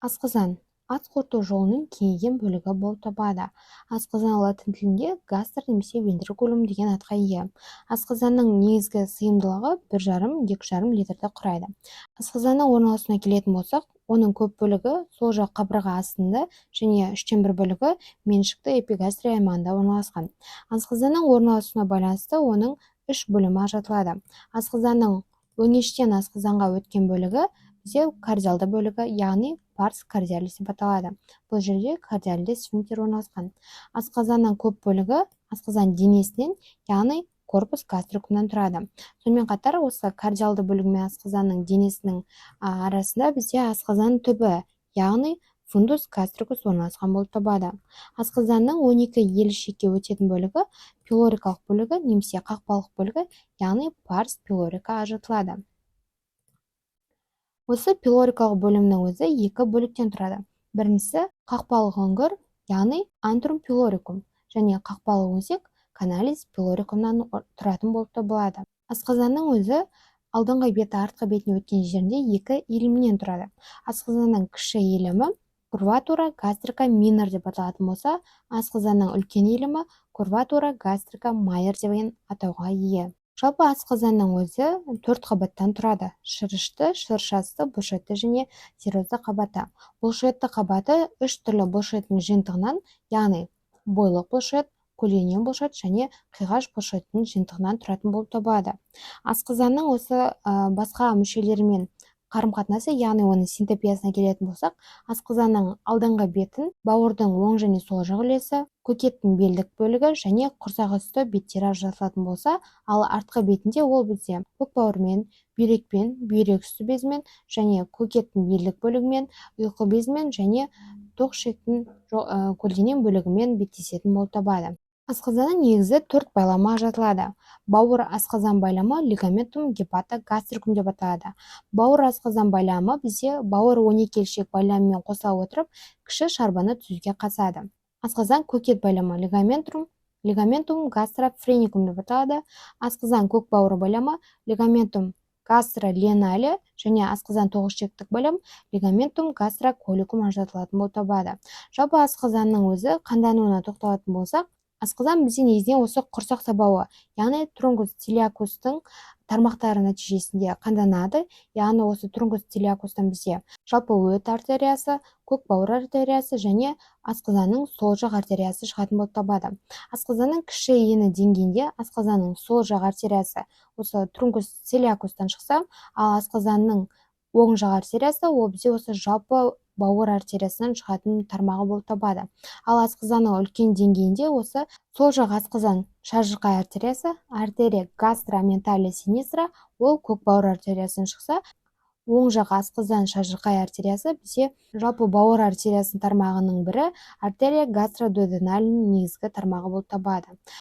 Асқазан ас қорыту жолының кеңейген бөлігі болып табылады. Асқазан латын тілінде гастр немесе вентрикулум деген атқа ие. Асқазанның негізгі сыйымдылығы 1,5-2,5 литрді құрайды. Асқазанның орналасуына келетін болсақ, оның көп бөлігі сол жақ қабырға астында және үштен бір бөлігі меншікті эпигастрия аймағында орналасқан. Асқазанның орналасуына байланысты оның үш бөлімі ажыратылады. Асқазанның өңештен асқазанға өткен бөлігі бізде кардиалды бөлігі, яғни парс кардиалис деп аталады. Бұл жерде кардиалды сфинктер орналасқан. Асқазанның көп бөлігі асқазан денесінен, яғни корпус гастрикумнан тұрады. Сонымен қатар осы кардиалды бөлігі мен асқазанның денесінің арасында бізде асқазан түбі, яғни фундус гастрикус орналасқан болып табылады. Асқазанның 12 елі ішекке өтетін бөлігі пилорикалық бөлігі немесе қақпалық бөлігі, яғни парс пилорика ажыратылады. Осы пилорикалық бөлімнің өзі екі бөліктен тұрады. Біріншісі қақпалық үңгір, яғни антрум пилорикум, және қақпалы өзек, каналис пилорикумнан тұратын болып табылады. Асқазанның өзі алдыңғы беті артқы бетіне өткен жерінде екі иілімнен тұрады. Асқазанның кіші иілімі курватура гастрика минор деп аталатын болса, асқазанның үлкен иілімі курватура гастрика майор деген атауға ие. Жалпы асқазанның өзі төрт қабаттан тұрады: шырышты, шырышасты, бұлшықетті және серозды қабаты. Бұлшықетті қабаты үш түрлі бұлшықеттің жиынтығынан, яғни бойлық бұлшықет, көлденең бұлшықет және қиғаш бұлшықеттің жиынтығынан тұратын болып табылады. Асқазанның осы басқа мүшелерімен қарым қатынасы, яғни оның синтопиясына келетін болсақ, асқазанның алдыңғы бетін бауырдың оң және сол жақ үлесі, көкеттің белдік бөлігі және құрсақ үсті беттері ажыратылатын болса, ал артқы бетінде ол бізде көкбауырмен, бүйрекпен, бүйрек үсті безімен және көкеттің белдік бөлігімен, ұйқы безімен және тоқ ішектің көлденең бөлігімен беттесетін болып табылады. Асқазанның негізі төрт байламы ажыратылады. Бауыр асқазан байламы лигаментум гепатогастрикум деп аталады. Бауыр асқазан байламы бізде бауыр 12 ішек байламымен қосыла отырып, кіші шарбаны түзуге қатысады. Асқазан көкет байламы лигаментум гастрофреникум деп аталады. Асқазан көк бауыры байламы лигаментум гастролиенале және асқазан тоғызішектік байлам лигаментум гастроколикум ажыратылатын болып табылады. Жалпы асқазанның өзі қандануына тоқталатын болсақ, асқазан бізде негізінен осы құрсақ сабауы, яғни трункус целиакустың тармақтары нәтижесінде қанданады. Яғни осы трункус целиакустан бізде жалпы өт артериясы, көк бауыр артериясы және асқазанның сол жақ артериясы шығатын болып табылады. Асқазанның кіші ені деңгейінде асқазанның сол жақ артериясы осы трункус целиакустан шықса, ал асқазанның оң жақ артериясы ол бізде осы жалпы бауыр артериясынан шығатын тармағы болып табылады. Ал асқазанның үлкен деңгейінде осы сол жақ асқазан шажырқай артериясы, артерия гастрооменталис синистра, ол көк бауыр артериясынан шықса, оң жақ асқазан шажырқай артериясы бізде жалпы бауыр артериясының тармағының бірі, артерия гастродуоденалінің негізгі тармағы болып табылады.